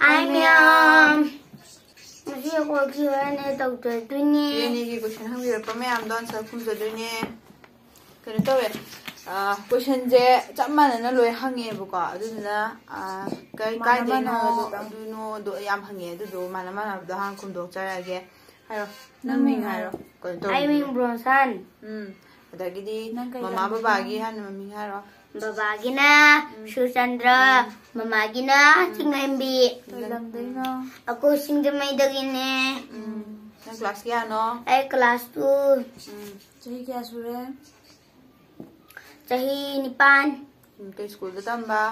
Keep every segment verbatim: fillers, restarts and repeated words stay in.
Hi ꯃꯌꯥꯝ, ꯉꯁꯤ ꯑꯩꯈꯣꯏ Q and A ꯇꯧꯖꯗꯣꯏꯅꯦ꯫ Q and Aꯒꯤ question ꯍꯪꯕꯤꯔꯛꯄ ꯃꯌꯥꯝꯗꯣ answer ꯈꯨꯝꯖꯗꯣꯏꯅꯦ꯫ ꯀꯩꯅꯣ ꯇꯧꯋꯦ, questionꯁꯦ ꯆꯞ ꯃꯥꯟꯅꯅ ꯂꯣꯏ ꯍꯪꯉꯦꯕꯀꯣ꯫ ꯑꯗꯨꯗꯨꯅ ꯑꯥ, ꯀꯩ ꯃꯥꯟꯅ ꯀꯥꯏꯗꯩꯅꯣ ꯃꯥꯟꯅꯕꯗꯨꯗꯪ꯫ ꯑꯗꯨꯅꯣꯗꯣ ꯌꯥꯝ ꯍꯪꯉꯦ꯫ ꯑꯗꯨꯗꯣ ꯃꯥꯟꯅ ꯃꯥꯟꯅꯕꯗꯣ ꯍꯥꯟꯅ ꯈꯨꯝꯗꯣꯛꯆꯔꯛꯑꯒꯦ꯫ ꯍꯥꯏꯔꯣ, ꯅꯪ ꯃꯤꯡ ꯍꯥꯏꯔꯣ꯫ ꯀꯩꯅꯣ ꯑꯩ ꯃꯤꯡ ꯇꯧꯕꯅꯦ꯫ ꯕ꯭ꯔꯣꯟꯁꯟ꯫ ꯎꯝ, ꯑꯗꯒꯤꯗꯤ ꯅꯪ ꯀꯩ ꯃꯃꯥ ꯂꯝꯗꯒꯤꯅꯣ? ꯕꯕꯥꯒꯤ ꯍꯥꯟꯅ ꯃꯃꯤꯡ ꯍꯥꯏꯔꯣ꯫ ꯕꯕꯥꯒꯤꯅ ꯁꯨꯔꯆꯟꯗ꯭ꯔ, ꯃꯃꯥꯒꯤꯅ ꯆꯤꯡꯂꯦꯝꯕꯤ꯫ ꯀꯩ ꯂꯝꯗꯩꯅꯣ? ꯑꯩꯈꯣꯏ ꯁꯤꯡꯖꯃꯩꯗꯒꯤꯅꯦ꯫ ꯎꯝ, ꯅꯪ class ꯀꯌꯥꯅꯣ? ꯑꯩ class two, ꯎꯝ, ꯆꯍꯤ ꯀꯌꯥ ꯁꯨꯔꯦ? ꯆꯍꯤ ꯅꯤꯄꯥꯟ꯫ ꯎꯝ, ꯀꯩ schoolꯗ ꯇꯝꯕ?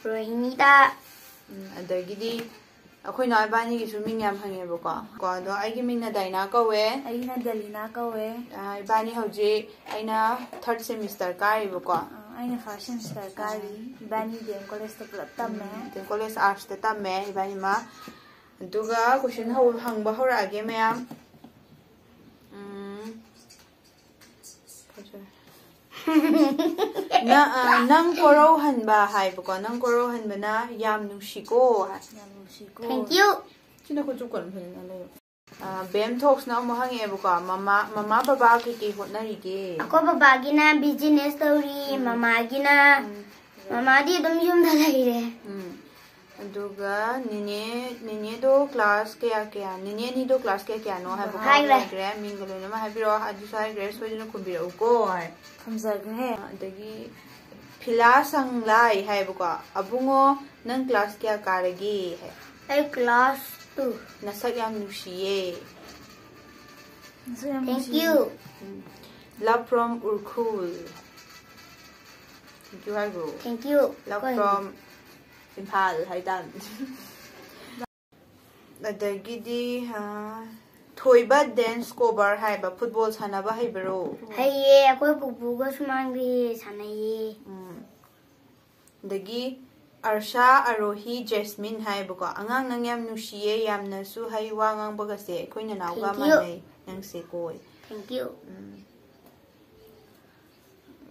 ꯔꯣꯍꯤꯅꯤꯗ꯫ ꯎꯝ, ꯑꯗꯒꯤꯗꯤ ꯑꯩꯈꯣꯏ ꯏꯅꯥꯎ ꯏꯕꯥꯅꯤꯒꯤꯁꯨ ꯃꯤꯡ ꯌꯥꯝ ꯍꯪꯉꯦꯕꯀꯣ꯫ ꯀꯣ, ꯑꯗꯣ ꯑꯩꯒꯤ ꯃꯤꯡꯅ ꯗꯥꯏꯅꯥ ꯀꯧꯋꯦ꯫ ꯑꯩꯅ ꯗꯦꯂꯤꯅꯥ ꯀꯧꯋꯦ꯫ ꯑ, ꯏꯕꯥꯅꯤ ꯍꯧꯖꯤꯛ, ꯑꯩꯅ third semester ꯀꯥꯔꯤꯕꯀꯣ꯫ ꯑ, ꯑꯩꯅ first semester ꯀꯥꯔꯤ꯫ ꯏꯕꯥꯅꯤ D M collegeꯇ ꯄꯨꯂꯞ ꯇꯝꯃꯦ꯫ ꯑꯗꯩ college artsꯇ ꯇꯝꯃꯦ ꯏꯕꯥꯅꯤꯃꯛ꯫ ꯑꯗꯨꯒ question ꯍꯧ-, ꯍꯪꯕ ꯍꯧꯔꯛꯑꯒꯦ ꯃꯌꯥꯝ꯫ ꯎꯝ꯫ ꯅ-, ꯑ, ꯅꯪ ꯀꯣꯔꯧꯍꯟꯕ ꯍꯥꯏꯕꯀꯣ꯫ ꯅꯪ ꯀꯣꯔꯧꯍꯟꯕꯅ ꯌꯥꯝ ꯅꯨꯡꯁꯤꯀꯣ ꯍꯥꯏ꯫ ꯌꯥꯝ ꯅꯨꯡꯁꯤꯀꯣ꯫ Thank you꯫ ꯁꯤꯅ ꯈꯨꯠꯆꯨ ꯀꯣꯟ ꯐꯖꯅ ꯂꯩꯌꯨ꯫ ꯑ, ꯕꯦꯝ ꯊꯣꯛꯁꯅ ꯑꯃꯨꯛ ꯍꯪꯉꯛꯑꯦꯕꯀꯣ, ꯃꯃꯥ, ꯃꯃꯥ ꯕꯕꯥ ꯀꯩꯀꯩ ꯍꯣꯠꯅꯔꯤꯒꯦ? ꯑꯩꯈꯣꯏ ꯕꯕꯥꯒꯤꯅ business ꯇꯧꯔꯤ, ꯃꯃꯥꯒꯤꯅ, ꯃꯃꯥꯗꯤ ꯑꯗꯨꯝ ꯌꯨꯝꯗ ꯂꯩꯔꯦ꯫ ꯎꯝ꯫ ꯑꯗꯨꯒ ꯅꯦꯅꯦ, ꯅꯦꯅꯦꯗꯣ class ꯀꯌꯥ ꯀꯌꯥ, ꯅꯦꯅꯦ ꯑꯅꯤꯗꯣ class ꯀꯌꯥ ꯀꯌꯥꯅꯣ ꯍꯥꯏꯕꯀꯣ? ꯍꯥꯏꯈ꯭ꯔꯦ꯫ ꯍꯥꯏꯈ꯭ꯔꯦ꯫ ꯃꯤꯡꯒ ꯂꯣꯏꯅꯃꯛ ꯍꯥꯏꯕꯤꯔꯛꯑꯣ꯫ ꯑꯗꯨꯁꯨ ꯍꯥꯏꯈ꯭ꯔꯦ, ꯁꯣꯏꯗꯅ ꯈꯨꯝꯕꯤꯔꯛꯎꯀꯣ ꯍꯥꯏ꯫ ꯈꯨꯝꯖꯈ꯭ꯔꯦ꯫ ꯑꯗꯒꯤ ꯐꯤꯂꯥ ꯁꯪꯂꯥꯏ ꯍꯥꯏꯕꯀꯣ, ꯑꯕꯨꯡꯉꯣ ꯅꯪ class ꯀꯌꯥ ꯀꯥꯔꯒꯦ ꯍꯥꯏ꯫ ꯑꯩ class two꯫ ꯅꯁꯛ ꯌꯥꯝ ꯅꯨꯡꯁꯤꯌꯦ꯫ ꯅꯁꯨ ꯌꯥꯝ Thank ꯅꯨꯡꯁꯤꯌꯦ꯫ you꯫ Love from Ukhrul. Thank you ꯍꯥꯏꯈ꯭ꯔꯣ꯫ Thank you꯫ Love from Imphal ꯍꯥꯏꯇꯥꯔꯦ꯫ ꯑꯗꯒꯤꯗꯤ ꯑ, ꯊꯣꯏꯕ dance cover ꯍꯥꯏꯕ, football ꯁꯥꯟꯅꯕ ꯍꯩꯕꯔꯣ? ꯍꯩꯌꯦ, ꯑꯩꯈꯣꯏ ꯄꯨꯄꯨꯒ ꯁꯨꯃꯥꯡꯗ ꯁꯥꯟꯅꯩꯌꯦ꯫ ꯎꯝ꯫ ꯑꯗꯒꯤ ꯑꯔꯁꯥ ꯑꯔꯣꯍꯤ ꯖꯦꯁꯃꯤꯟ ꯍꯥꯏꯌꯦꯕꯀꯣ, "ꯑꯉꯥꯡ ꯅꯪ ꯌꯥꯝ ꯅꯨꯡꯁꯤꯌꯦ, ꯌꯥꯝꯅꯁꯨ ꯍꯩ, ꯋꯥ ꯉꯥꯡꯕꯒꯁꯦ ꯑꯩꯈꯣꯏ ꯅꯅꯥꯎꯒ Thank you꯫ ꯃꯥꯟꯅꯩ, ꯅꯪꯁꯦ ꯀꯣꯏ꯫" Thank you꯫ ꯎꯝ꯫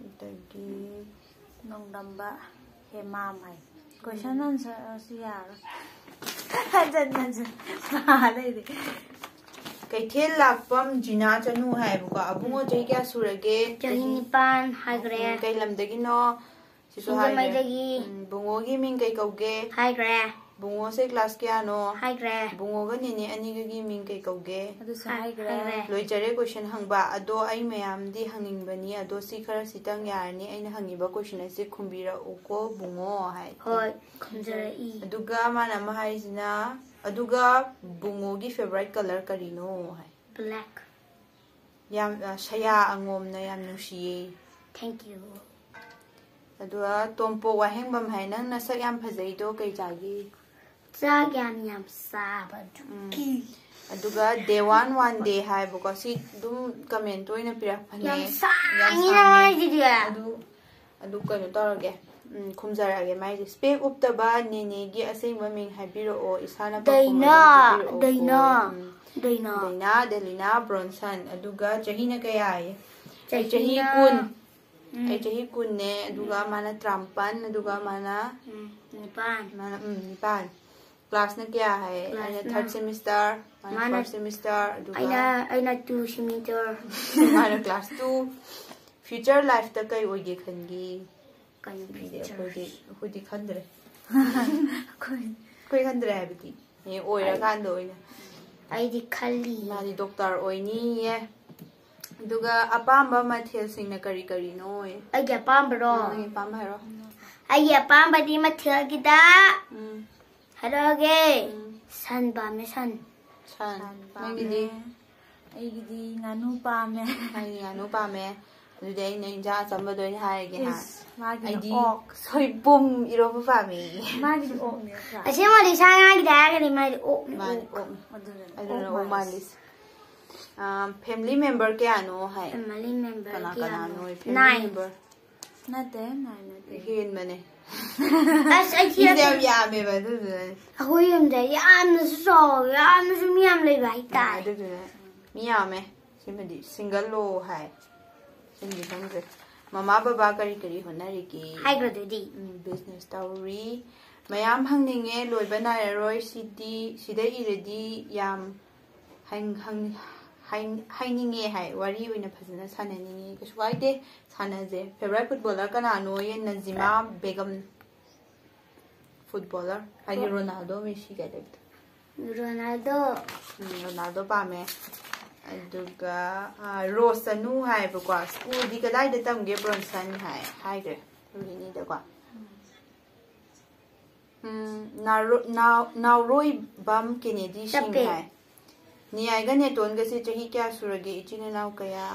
ꯑꯗꯒꯤ ꯅꯣꯡꯗꯝꯕ ꯍꯦꯃꯥꯝ ꯍꯥꯏ꯫ Question answer ꯑꯁꯤ ꯌꯥꯔꯣꯏ꯫ ꯍꯟꯖꯟ ꯍꯟꯖꯟ ꯄꯥ ꯂꯩꯔꯦ꯫ ꯀꯩꯊꯦꯜ ꯂꯥꯛꯄꯝ ꯖꯤꯅꯥ ꯆꯅꯨ ꯍꯥꯏꯌꯦꯕꯀꯣ꯫ ꯑꯕꯨꯡꯉꯣ ꯆꯍꯤ ꯀꯌꯥ ꯁꯨꯔꯒꯦ? ꯆꯍꯤ ꯅꯤꯄꯥꯟ ꯍꯥꯏꯈ꯭ꯔꯦ꯫ ꯎꯝ, ꯀꯩ ꯂꯝꯗꯒꯤꯅꯣ? ꯁꯤꯁꯨ ꯍꯥꯏꯈ꯭ꯔꯦ꯫ ꯁꯤꯡꯖꯃꯩꯗꯒꯤ꯫ ꯎꯝ, ꯕꯨꯡꯉꯣꯒꯤ ꯃꯤꯡ ꯀꯩ ꯀꯧꯒꯦ? ꯍꯥꯏꯈ꯭ꯔꯦ꯫ ꯕꯨꯡꯉꯣꯁꯦ ꯀ꯭ꯂꯥꯁ ꯀꯌꯥꯅꯣ? ꯍꯥꯏꯈ꯭ꯔꯦ꯫ ꯕꯨꯡꯉꯣꯒ ꯅꯦꯅꯦ ꯑꯅꯤꯒꯒꯤ ꯃꯤꯡ ꯀꯩ ꯀꯧꯒꯦ? ꯑꯗꯨꯁꯨ ꯍꯥꯏ- ꯍꯥꯏꯈ꯭ꯔꯦ꯫ ꯍꯥꯏꯈ꯭ꯔꯦ꯫ ꯂꯣꯏꯖꯔꯦ ꯀꯣꯏꯁꯟ ꯍꯪꯕ꯫ ꯑꯗꯣ ꯑꯩ ꯃꯌꯥꯝꯗꯤ ꯍꯪꯅꯤꯡꯕꯅꯤ, ꯑꯗꯣ ꯁꯤ ꯈꯔ ꯁꯤꯇꯪ ꯌꯥꯔꯅꯤ꯫ ꯑꯩꯅ ꯍꯪꯉꯤꯕ ꯀꯣꯏꯁꯟ ꯑꯁꯤ ꯈꯨꯝꯕꯤꯔꯛꯎꯀꯣ ꯕꯨꯡꯉꯣ ꯍꯥꯏ꯫ ꯍꯣꯏ, ꯈꯨꯝꯖꯔꯛꯏ꯫ ꯑꯗꯨꯒ ꯃꯥꯅ ꯑꯃ ꯍꯥꯏꯁꯤꯅ, ꯑꯗꯨꯒ ꯕꯨꯡꯉꯣꯒꯤ ꯐꯦꯚꯣꯔꯥꯏꯠ ꯀꯂꯔ ꯀꯔꯤꯅꯣ ꯍꯥꯏ꯫ Black. ꯌꯥꯝ ꯑ, ꯁꯌꯥ ꯑꯉꯣꯝꯅ ꯌꯥꯝ ꯅꯨꯡꯁꯤꯌꯦ꯫ Thank you. ꯑꯗꯨꯒ ꯇꯣꯝꯄꯣꯛ ꯋꯥꯍꯦꯡꯕꯝ ꯍꯥꯏ, ꯅꯪ ꯅꯁꯛ ꯌꯥꯝ ꯐꯖꯩꯗꯣ ꯀꯩ ꯆꯥꯒꯦ? ꯆꯥꯛ ꯌꯥꯝ ꯌꯥꯝ ꯆꯥꯕꯗꯨꯒꯤ꯫ ꯑꯗꯨꯒ day one one day ꯍꯥꯏꯕꯀꯣ, ꯁꯤ ꯑꯗꯨꯝ ꯀꯃꯦꯟꯇ ꯑꯣꯏꯅ ꯄꯤꯔꯛꯄꯅꯦ꯫ ꯌꯥꯝ ꯌꯥꯝ ꯁꯥꯡꯉꯤꯅ ꯁꯥꯡꯉꯦ꯫ ꯍꯥꯏꯁꯤꯗꯤ꯫ ꯑꯗꯨ ꯑꯗꯨ ꯀꯩꯅꯣ ꯇꯧꯔꯒꯦ꯫ ꯎꯝ, ꯈꯨꯝꯖꯔꯛꯑꯒꯦ ꯃꯥꯏꯁꯦ꯫ ꯏꯁꯄꯦꯛ ꯎꯞꯇꯕ ꯅꯦꯅꯦꯒꯤ ꯑꯁꯦꯡꯕ ꯃꯤꯡ ꯍꯥꯏꯕꯤꯔꯛꯑꯣ, ꯏꯁꯥꯅ ꯄꯥꯈꯨꯝ ꯗꯩꯅꯥ, ꯑꯗꯨꯝ ꯄꯤꯕꯤꯔꯛꯑꯣꯀꯣ꯫ ꯗꯩꯅꯥ, ꯎꯝ, ꯗꯩꯅꯥ꯫ ꯗꯩꯅꯥ, ꯗꯦꯂꯤꯅꯥ ꯕ꯭ꯔꯣꯟꯁꯟ꯫ ꯑꯗꯨꯒ ꯆꯍꯤꯅ ꯀꯌꯥ ꯍꯥꯏꯌꯦ? ꯑꯩ ꯆꯍꯤ ꯆꯍꯤꯅ ꯀꯨꯟ꯫ ꯎꯝ꯫ ꯑꯩ ꯆꯍꯤ ꯀꯨꯟꯅꯦ꯫ ꯑꯗꯨꯒ ꯃꯥꯅ ꯇꯔꯥꯃꯥꯄꯟ꯫ ꯑꯗꯨꯒ ꯃꯥꯅ ꯎꯝ, ꯅꯤꯄꯥꯟ꯫ ꯃꯥꯅ ꯎꯝ ꯅꯤꯄꯥꯟ꯫ ꯀ꯭ꯂꯥꯁꯅ ꯀꯌꯥ ꯍꯥꯏꯌꯦ? ꯑꯩꯅ ꯀ꯭ꯂꯥꯁꯅ ꯊꯥꯔꯠ ꯁꯦꯃꯤꯁꯇꯔ, ꯃꯥꯅ ꯃꯥꯅ ꯐꯣꯔꯠ ꯁꯦꯃꯤꯁꯇꯔ꯫ ꯑꯗꯨꯒ ꯑꯩꯅ ꯑꯩꯅ two semester꯫ ꯃꯥꯅ ꯀ꯭ꯂꯥꯁ ꯇꯨ꯫ ꯐ꯭ꯌꯨꯆꯔ ꯂꯥꯏꯐꯇ ꯀꯩ ꯑꯣꯏꯒꯦ ꯈꯟꯒꯦ? ꯀꯩꯅꯣ ꯈꯪꯗꯦ, future? ꯑꯩꯈꯣꯏꯗꯤ ꯑꯩꯈꯣꯏꯗꯤ ꯈꯟꯗ꯭ꯔꯦ꯫ ꯑꯩꯈꯣꯏ ꯑꯩꯈꯣꯏ ꯈꯟꯗ꯭ꯔꯦ ꯍꯥꯏꯕꯗꯤ ꯑꯦ, ꯑꯣꯏꯔꯀꯥꯟꯗ ꯑꯣꯏꯅ꯫ ꯑꯩꯗꯤ ꯈꯜꯂꯤ꯫ ꯃꯥꯗꯤ ꯗꯣꯛꯇꯔ ꯑꯣꯏꯅꯤꯌꯦ꯫ ꯑꯗꯨꯒ ꯑꯄꯥꯝꯕ ꯃꯊꯦꯜꯁꯤꯡꯅ ꯀꯔꯤ ꯀꯔꯤꯅꯣ? ꯑꯩꯒꯤ ꯑꯄꯥꯝꯕꯔꯣ? ꯅꯪꯒꯤ ꯑꯄꯥꯝꯕ ꯍꯥꯏꯔꯣ꯫ ꯑꯩꯒꯤ ꯑꯄꯥꯝꯕꯗꯤ ꯃꯊꯦꯜꯒꯤꯗ ꯎꯝ, ꯍꯥꯏꯔꯛꯑꯒꯦ꯫ ꯎꯝ, ꯁꯟ ꯄꯥꯝꯃꯦ, ꯁꯟ꯫ ꯁꯟ꯫ ꯄꯥꯝꯃꯦ꯫ ꯅꯪꯒꯤꯗꯤ? ꯑꯩꯒꯤꯗꯤ ꯉꯥꯅꯨ ꯄꯥꯝꯃꯦ꯫ ꯅꯪꯒꯤ ꯉꯥꯅꯨ ꯄꯥꯝꯃꯦ꯫ ꯑꯗꯨꯗꯤ ꯑꯩꯅ ꯏꯟꯖꯥꯡ ꯑꯆꯝꯕꯗ ꯑꯣꯏꯅ ꯍꯥꯏꯔꯒꯦ ꯍꯥ꯫ ꯏꯁ, ꯃꯥꯒꯤꯅ ꯑꯩꯗꯤ ꯑꯣꯛ꯫ ꯁꯣꯏꯕꯨꯝ ꯏꯔꯣꯝꯕ ꯄꯥꯝꯃꯦ꯫ ꯃꯥꯒꯤꯗꯤ ꯑꯣꯛꯅꯦ ꯅꯠꯇ꯭ꯔꯥ? ꯑꯁꯦꯡꯕꯗꯤ ꯁꯥ ꯉꯥꯒꯤꯗ ꯍꯥꯏꯔꯒꯗꯤ ꯃꯥꯗꯤ ꯑꯣꯛꯅꯤ, ꯃꯥꯅꯤ, ꯑꯣꯛ꯫ ꯑꯣꯛꯅꯤ꯫ ꯑꯗꯨꯅ ꯑꯗꯨꯅ ꯑꯣꯛ ꯑꯣꯛ ꯃꯥꯜꯂꯦ꯫ ꯃꯥꯜꯂꯤꯁꯦ꯫ ꯑꯥ, ꯐꯦꯃꯤꯂꯤ ꯃꯦꯝꯕꯔ ꯀꯌꯥꯅꯣ ꯍꯥꯏ? Family member ꯀꯅꯥ ꯀꯌꯥꯅꯣ? ꯀꯅꯥꯅꯣ? Family Nine. ꯃꯦꯝꯕꯔ꯫ ꯅꯠꯇꯦ, ꯅꯥꯏ ꯅꯠꯇꯦ꯫ ꯍꯦꯟꯕꯅꯦ꯫ ꯑꯁ, ꯑꯩ ꯃꯤꯁꯦ ꯌꯥꯝ ꯊꯤꯔꯛꯀꯦ꯫ ꯌꯥꯝꯃꯦꯕ ꯑꯗꯨꯗꯨꯅ꯫ ꯑꯩꯈꯣꯏ ꯌꯨꯝꯗ ꯌꯥꯝꯅꯁꯨ ꯆꯥꯎꯋꯦ, ꯌꯥꯝꯅꯁꯨ ꯃꯤ ꯌꯥꯝ ꯂꯩꯕ ꯍꯥꯏꯇꯥꯔꯦ꯫ ꯑꯗꯨꯗꯨꯅ ꯃꯤ ꯌꯥꯝꯃꯦ꯫ ꯁꯤꯃꯗꯤ ꯁꯤꯡꯒꯜ ꯂꯣ ꯍꯥꯏ꯫ ꯁꯤꯃꯗꯤ ꯈꯪꯗ꯭ꯔꯦ꯫ ꯃꯃꯥ ꯕꯕꯥ ꯀꯔꯤ ꯀꯔꯤ ꯍꯣꯠꯅꯔꯤꯒꯦ? ꯍꯥꯏꯈ꯭ꯔꯗꯨꯗꯤ꯫ ꯎꯝ, ꯕꯤꯖꯤꯅꯦꯁ ꯇꯧꯔꯤ꯫ ꯃꯌꯥꯝ ꯍꯪꯅꯤꯡꯉꯦ, ꯂꯣꯏꯕ ꯅꯥꯏꯔꯔꯣꯏ꯫ ꯁꯤꯗꯤ, ꯁꯤꯗ ꯏꯔꯗꯤ ꯌꯥꯝ ꯍꯪ- ꯍꯪ- ꯍꯥꯏ- ꯍꯥꯏꯅꯤꯡꯉꯦ ꯍꯥꯏ, ꯋꯥꯔꯤ ꯑꯣꯏꯅ ꯐꯖꯅ ꯁꯥꯟꯅꯅꯤꯡꯉꯦ꯫ ꯀꯩꯁꯨ ꯀꯥꯏꯗꯦ, ꯁꯥꯟꯅꯁꯦ꯫ Favourite footballer ꯀꯅꯥꯅꯣꯌꯦ? ꯅꯖꯤꯃꯥ ꯕꯦꯒꯝ꯫ Footballer ꯍꯥꯏꯗꯤ ꯔꯣꯅꯥꯜꯗꯣ, ꯃꯦꯁꯤ ꯀꯥꯏ ꯂꯩꯕꯗꯣ꯫ ꯔꯣꯅꯥꯜꯗꯣ꯫ ꯎꯝ, ꯔꯣꯅꯥꯜꯗꯣ ꯄꯥꯝꯃꯦ꯫ ꯑꯗꯨꯒ ꯔꯣꯁ ꯆꯅꯨ ꯍꯥꯏꯌꯦꯕꯀꯣ꯫ ꯁ꯭ꯀꯨꯜꯗꯤ ꯀꯗꯥꯏꯗ ꯇꯝꯒꯦ ꯕ꯭ꯔꯣꯟꯁꯟ ꯍꯥꯏ, ꯍꯥꯏꯈ꯭ꯔꯦ꯫ ꯔꯣꯍꯤꯅꯤꯗꯀꯣ꯫ ꯎꯝ, ꯅꯥꯎꯔꯣꯏꯕꯝ ꯀꯦꯅꯦꯗꯤ ꯁꯤꯡ ꯍꯥꯏ꯫ ꯅꯤꯌꯥꯏꯒ ꯅꯦꯇꯣꯟꯒꯁꯦ ꯆꯍꯤ ꯀꯌꯥ ꯁꯨꯔꯒꯦ? ꯏꯆꯤꯟ ꯏꯅꯥꯎ ꯀꯌꯥ?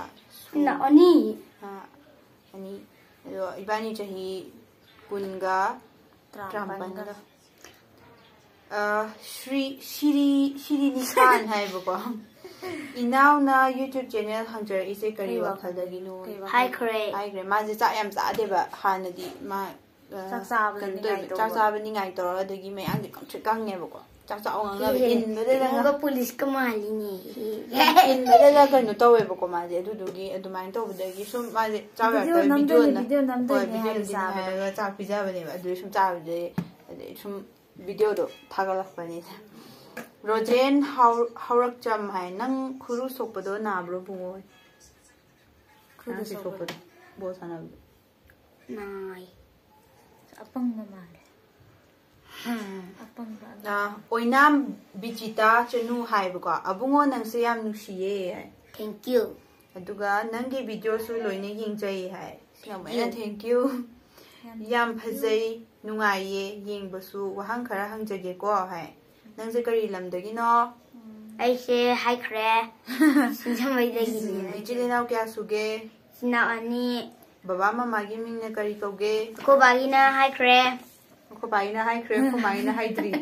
ꯑꯅꯤ꯫ ꯑꯅꯤ꯫ ꯑꯗꯣ ꯏꯕꯥꯅꯤ ꯆꯍꯤ ꯀꯨꯟꯒ ꯇꯔꯥꯃꯥꯄꯟꯒ꯫ ꯁ꯭ꯔꯤ ꯁꯤꯔꯤ ꯁꯤꯔꯤ ꯅꯤꯁꯥꯟ ꯍꯥꯏꯕꯀꯣ꯫ ꯏꯅꯥꯎꯅ YouTube channel ꯍꯥꯡꯖꯔꯛꯏꯁꯦ ꯀꯔꯤ ꯋꯥꯈꯜꯗꯒꯤꯅꯣ? ꯍꯥꯏꯈ꯭ꯔꯦ꯫ ꯍꯥꯏꯈ꯭ꯔꯦ꯫ ꯃꯥꯁꯦ ꯆꯥꯛ ꯌꯥꯝ ꯆꯥꯗꯦꯕ ꯍꯥꯟꯅꯗꯤ꯫ ꯃꯥ ꯆꯥꯛ ꯆꯥꯕꯗ ꯀꯩꯅꯣ ꯇꯧꯋꯦꯕ, ꯅꯤꯡꯉꯥꯏ ꯆꯥꯛ ꯇꯧꯕ꯫ ꯆꯥꯕ ꯅꯤꯡꯉꯥꯏ ꯇꯧꯔꯒ, ꯑꯗꯒꯤ ꯃꯌꯥꯡꯁꯦ ꯀꯪꯇ꯭ꯔꯤꯛ ꯀꯪꯉꯦꯕꯀꯣ꯫ ꯆꯥꯛ ꯆꯥꯎ ꯉꯥꯡꯅꯕ ꯏꯟꯕꯗꯗꯒ ꯏꯕꯨꯡꯒ ꯄꯨꯂꯤꯁꯀ ꯃꯥꯜꯂꯤꯅꯦ꯫ ꯏꯟꯕꯗꯒ ꯀꯩꯅꯣ ꯇꯧꯋꯦꯕꯀꯣ ꯃꯥꯁꯦ꯫ ꯑꯗꯨꯗꯨꯒꯤ ꯑꯗꯨꯃꯥꯏꯅ ꯇꯧꯕꯗꯒꯤ ꯁꯨꯝ ꯃꯥꯁꯦ ꯆꯥꯕ ꯌꯥꯔꯛꯇꯕ ꯅꯝꯗꯣꯏꯅꯦ, ꯚꯤꯗꯤꯑꯣꯅ ꯚꯤꯗꯤꯑꯣ ꯍꯣꯏ ꯅꯝꯗꯣꯏꯅꯦ ꯚꯤꯗꯤꯑꯣ ꯍꯥꯏꯔ ꯅꯝꯗꯣꯏꯅꯦ ꯆꯥꯕꯗꯣ꯫ ꯍꯥꯏꯔꯒ ꯆꯥꯛ ꯄꯤꯖꯕꯅꯦꯕ꯫ ꯑꯗꯨꯗꯤ ꯁꯨꯝ ꯆꯥꯕꯗꯨꯗꯤ ꯑꯗꯩ ꯁꯨꯝ ꯚꯤꯗꯤꯑꯣꯗꯣ ꯊꯥꯒꯠꯂꯛꯄꯅꯤꯗ꯫ ꯔꯣꯖꯦꯟ ꯍꯧ- ꯍꯧꯔꯛꯆꯝ ꯍꯥꯏ, "ꯅꯪ ꯈꯨꯔꯨ ꯁꯣꯛꯄꯗꯣ ꯅꯥꯕ꯭ꯔꯣ ꯕꯨꯡꯉꯣ?" ꯈꯨꯔꯨ ꯅꯪ ꯁꯤ ꯁꯣꯛꯄꯗꯣ? ꯁꯣꯛꯄꯗꯣ ꯕꯣꯜ ꯁꯥꯟꯅꯕꯗꯣ꯫ ꯅꯥꯏ꯫ ꯑꯄꯪꯕ ꯃꯥꯜꯂꯦ꯫ ꯑꯄꯪꯕ ꯑꯉꯥꯡ꯫ ꯑꯣꯏꯅꯥꯝ ꯕꯤꯆꯤꯇꯥ ꯆꯅꯨ ꯍꯥꯏꯕꯀꯣ, "ꯑꯕꯨꯡꯉꯣ ꯅꯪꯁꯦ ꯌꯥꯝ ꯅꯨꯡꯁꯤꯌꯦ" ꯍꯥꯏ꯫ Thank you꯫ ꯑꯗꯨꯒ ꯅꯪꯒꯤ ꯚꯤꯗꯤꯑꯣꯁꯨ ꯂꯣꯏꯅ ꯌꯦꯡꯖꯩ ꯍꯥꯏ꯫ ꯁꯤꯅ ꯑꯃꯨꯛ ꯍꯦꯟꯅ thank you꯫ "ꯌꯥꯝ ꯐꯖꯩ, ꯅꯨꯡꯉꯥꯏꯌꯦ ꯌꯦꯡꯕꯁꯨ꯫ ꯋꯥꯍꯪ ꯈꯔ ꯍꯪꯖꯒꯦꯀꯣ" ꯍꯥꯏ꯫ "ꯅꯪꯁꯦ ꯀꯔꯤ ꯂꯝꯗꯒꯤꯅꯣ?" ꯑꯩꯁꯦ ꯍꯥꯏꯈ꯭ꯔꯦ꯫ ꯁꯤꯡꯖꯃꯩꯗꯒꯤꯅꯦ꯫ "ꯏꯆꯤꯜ ꯏꯅꯥꯎ ꯀꯌꯥ ꯁꯨꯒꯦ?" ꯏꯆꯤꯟ ꯏꯅꯥꯎ ꯑꯅꯤ꯫ "ꯕꯕꯥ ꯃꯃꯥꯒꯤ ꯃꯤꯡꯅ ꯀꯔꯤ ꯀꯧꯒꯦ?" ꯑꯩꯈꯣꯏ ꯕꯥꯒꯤꯅ ꯍꯥꯏꯈ꯭ꯔꯦ꯫ ꯑꯩꯈꯣꯏ ꯕꯥꯒꯤꯅ ꯍꯥꯏꯈ꯭ꯔꯦ, ꯑꯩꯈꯣꯏ ꯃꯥꯒꯤꯅ ꯍꯥꯏꯗ꯭ꯔꯤ꯫